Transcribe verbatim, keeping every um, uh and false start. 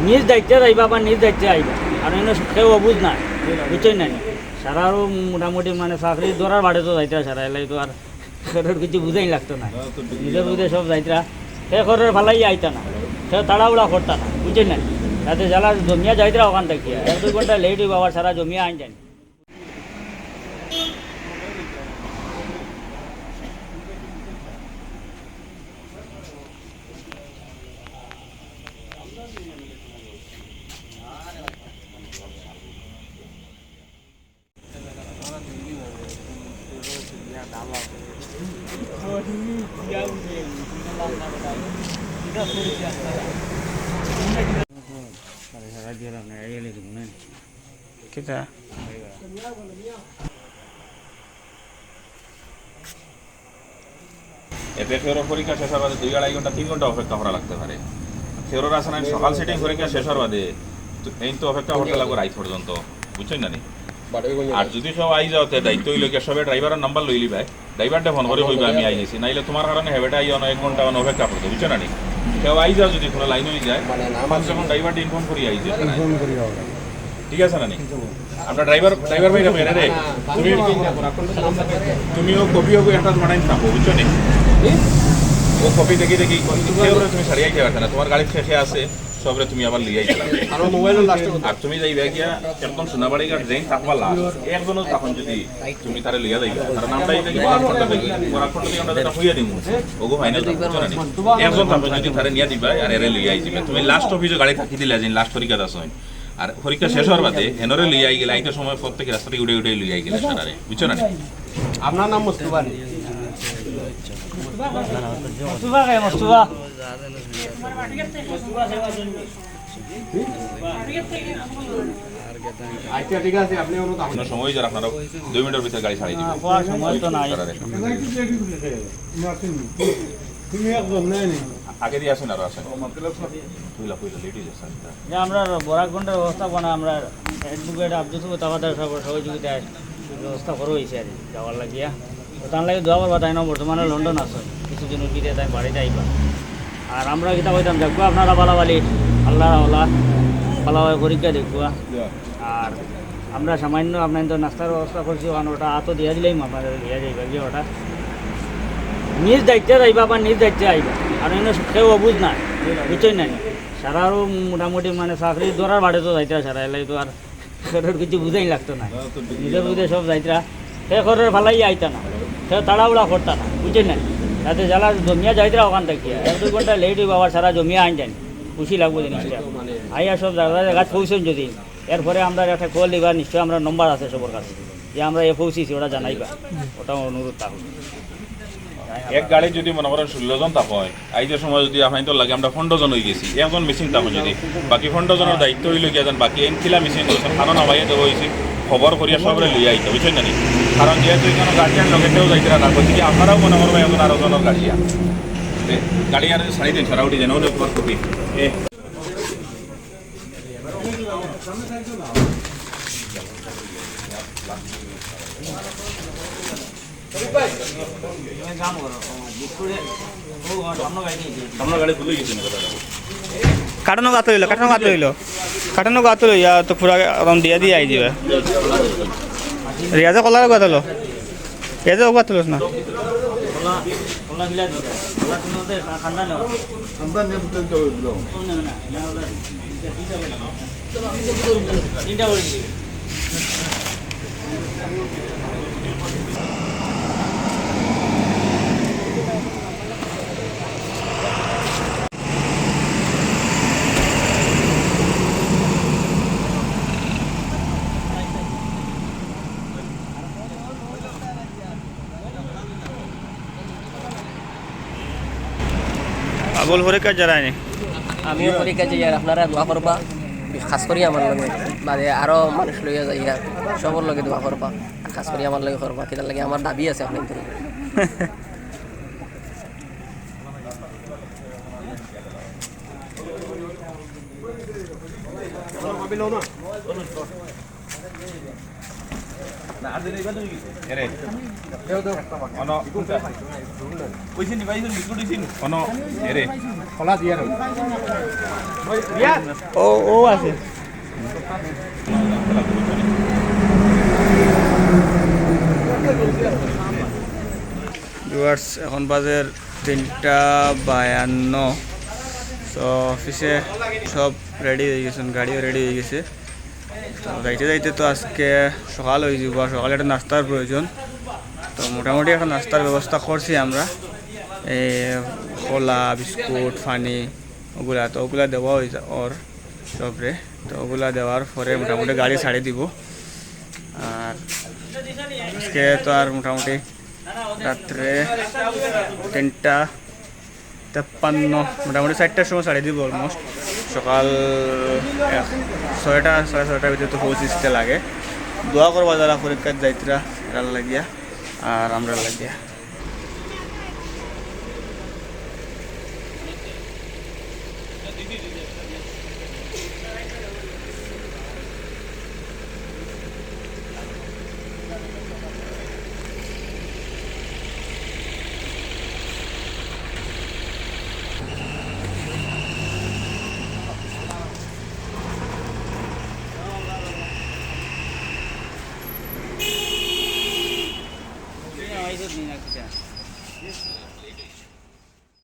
নিজ দায়িত্বে যাইবা বা নিজ দায়িত্বে আইবা। আর এনে কেউ অবুঝ না, বুঝছইন না নি? সারারও মোটামুটি মানে চাকরি ধরার বাড়ে তো যাইতরা সারা, এলাই তো আর কারোর কিছু বুঝাই লাগতো না। নিজের বুঝে সব যাইতরা। সে ঘরের ফালাই আইতা না, সে তাড়াহুড়া করতা না, বুঝছইন না নি? তাতে জ্বালা জমিয়া যাইতরা ওখান থেকে, এক দুই ঘন্টা লেট হইব, আবার সারা জমিয়া আইন যাইন। কিতা? এতে কেউর পরীক্ষা শেষ হওয়ার বাদে দুই আড়াই ঘন্টা, তিন ঘন্টা অপেক্ষা করা লাগতে পারে। কেউর আছে না, সকাল সিটিং পরীক্ষা শেষ হওয়ার বাদে তো এই তো অপেক্ষা করতে লাগবো রাইত পর্যন্ত, বুঝছইন না নি? আর যদি কেউ আই যাও, তে দায়িত্ব হইল কি, সবে ড্রাইভারের নাম্বার লইলি ভাই, ড্রাইভারটা ফোন করে কইবা আমি আই গেছি, নাইলে তোমার কারণে হেবেটা আইয়া অনেক ঘন্টা অনেক অপেক্ষা করতে, বুঝছো না নি? কেউ আই যাও যদি কোনো লাইন হয়ে যায়, মানে, নাম কমসে কম ড্রাইভারটা ইনফর্ম করি আই যে। ঠিক আছে না নি? আমরা ড্রাইভার, ড্রাইভার ভাই রে রে, তুমি, তুমিও কপি হবো একটা তোমার টাইম থাকবো, বুঝছো নি? ও কপি দেখি দেখি কেউ তুমি ছাড়িয়ে আইতে পারবে না, তোমার গাড়ি শেষে আছে, সবরে তুমি আবার লইয়া আইতে পারবে। আমার মোবাইলও লাস্টে কথা। আর তুমি যাইবে গিয়া একদম সোনাবাড়ি ঘাট যেইন থাকবা লাস্ট, একজনও তখন যদি তুমি তারে লইয়া যাইবে, কারণ আমরা এই থেকে বরাক পর্যন্ত, বরাক পর্যন্ত আমরা যেটা হইয়া দিমু, ওগো ফাইনাল থাকবো, বুঝছো না নি? একজন থাকবো যদি তারে নিয়া দিবা আর এরে লইয়া আইবে। তুমি লাস্ট অফিসে গাড়ি থাকি দিলে, যেইন লাস্ট পরীক্ষা দাস হয়। আর পরীক্ষা শেষ হওয়ার বাদে হেনরে লইয়া আই গেলে, আইতে সময় পথ থেকে রাস্তা থেকে উঠে উঠে লইয়া আই গেলে সারারে, বুঝছো না নি? আপনার নাম মুস্তফা নি? মুস্তফা কে মুস্তফা? আচ্ছা, ঠিক আছে, আপনি কোনো কাম কোনো সময় যারা আপনারা দুই মিনিটের ভিতরে গাড়ি ছাড়িয়ে দিবেন। হ্যাঁ, সময় তো নাই। সারারে। তুমি একদম নাই নি? আগে দিয়ে আসেন, আরো আসেন। তুইলা, তুইলা, লেট হয়ে যাচ্ছে। যে আমরা বরাকগঞ্জের ব্যবস্থাপনা, আমরা অ্যাডভোকেট আব্দুল সুবুর তাওয়াদার সাহেবের সহযোগিতায় ব্যবস্থা করা হয়েছে আর কি, যাওয়ার লাগিয়া। তো তার লাগে দোয়া করবা, তাই না? বর্তমানে লন্ডন আছে, কিছুদিন উঠিতে তাই বাড়িতে আইবা। আর আমরা কিতা কইতাম, দেখবো আপনারা বালাবালি, আল্লাহ আল্লাহ, বালাবালি পরীক্ষা দেখবো। আর আমরা সামান্য আপনার তো নাস্তার ব্যবস্থা করছি, ওখানে ওটা আতো দিয়া দিলেই আপনাদের দিয়া যাইবা গিয়া ওটা। নিজ দায়িত্বে যাইবা বা নিজ দায়িত্বে আইবা, আর এনে কেউ অবুঝ না, বুঝছইন না নি? সারারও মোটামুটি মানে চাকরি ধরার বাড়ে তো যাইতে সারা, এলাই তো আর কারোর কিছু বুঝাই লাগতো না। নিজের বুঝে সব যাইতরা, সে ঘরের ফালাই আইতা না, সে তাড়াহুড়া করতা না, বুঝছইন না নি? তাতে জ্বালা জমিয়া যাইতরা ওখান থেকে, এক দুই ঘন্টা লেট হইব, আবার সারা জমিয়া আইন যাইন, খুশি লাগবো জিনিসটা। আইয়া সব জায়গা জায়গা পৌঁছইন যদি, এরপরে আমরা একটা কল দিবা, নিশ্চয় আমরা নম্বর আছে সবার কাছে, যে আমরা এ পৌঁছিছি, ওটা জানাইবা, ওটা অনুরোধ থাকবে। এক গাড়ি যদি মনে করেন ষোলো জন তা হয়, আইজের সময় যদি আপনার তো লাগে আমরা পনেরো জন হয়ে গেছি, একজন মিসিং তা হয় যদি, বাকি পনেরো জনের দায়িত্ব হইল গিয়া যেন বাকি এনকিলা মিসিং করছেন, কারণ আমাকে দেওয়া হয়েছে খবর করিয়া সবরে লইয়া আইতে, বুঝছেন না নি? কারণ যেহেতু এখানে গার্জিয়ান লগে কেউ যাইতে না, গতিকে আপনারাও মনে করবেন এখন আরো জনের গার্জিয়ান। তে গাড়ি আর ছাড়ি দিন, সারা উঠি যেন, ওদের উপর কপি। এ। কাটানো গাত হইল, কাটানো গাত হইল, কাটানো গাত হইল, ইয়া তো পুরা একদম দিয়া দিয়া আই দিবে। রিয়াজে কলার গাত হলো। এ যে ওগুলা তুলিস না। আবুল পরীক্ষা যারায়নি। আমিও পরীক্ষা যাই, আর আপনারা দোয়া করবা, খাস করি আমার লগে, বাদে আরো মানুষ লইয়া যাই, আর সবর লগে দোয়া করবা, খাস করি আমার লগে করবা, কিতার লাগি আমার দাবি আছে আপনার। এরে। অন। কইছিনি ভাই, বিস্কুট দিছিনি? অন। এরে। খোলা দিয়া রাখো। ও, ও আছে। ভিউয়ার্স, এখন বাজের তিনটা বায়ান্ন। তো অফিসে সব রেডি অই গেছইন, গাড়িও রেডি অই গেছে। তো যাইতে যাইতে তো আজকে সকাল অই যাইবো, আর সকালে একটা নাস্তার প্রয়োজন। তো মোটামুটি একটা নাস্তার ব্যবস্থা করছি আমরা, এই কলা, বিস্কুট, পানি, ওগুলা। তো ওগুলা দেওয়া অই যা-, ওর সবরে। তো ওগুলা দেওয়ার পরে মোটামুটি গাড়ি ছাড়ি দিব। আর আজকে তো আর মোটামুটি রাত্রে তিনটা তেপ্পান্ন, মোটামুটি চাইরটার সময় ছাড়ি দিব অলমোস্ট। সকাল এক, ছয়টা, সাড়ে ছয়টার ভিতরে তো পৌঁছিতে লাগে। দোয়া করবা যারা পরীক্ষাত যাইতরা, এরার লাগিয়া আর আমরার লাগিয়া।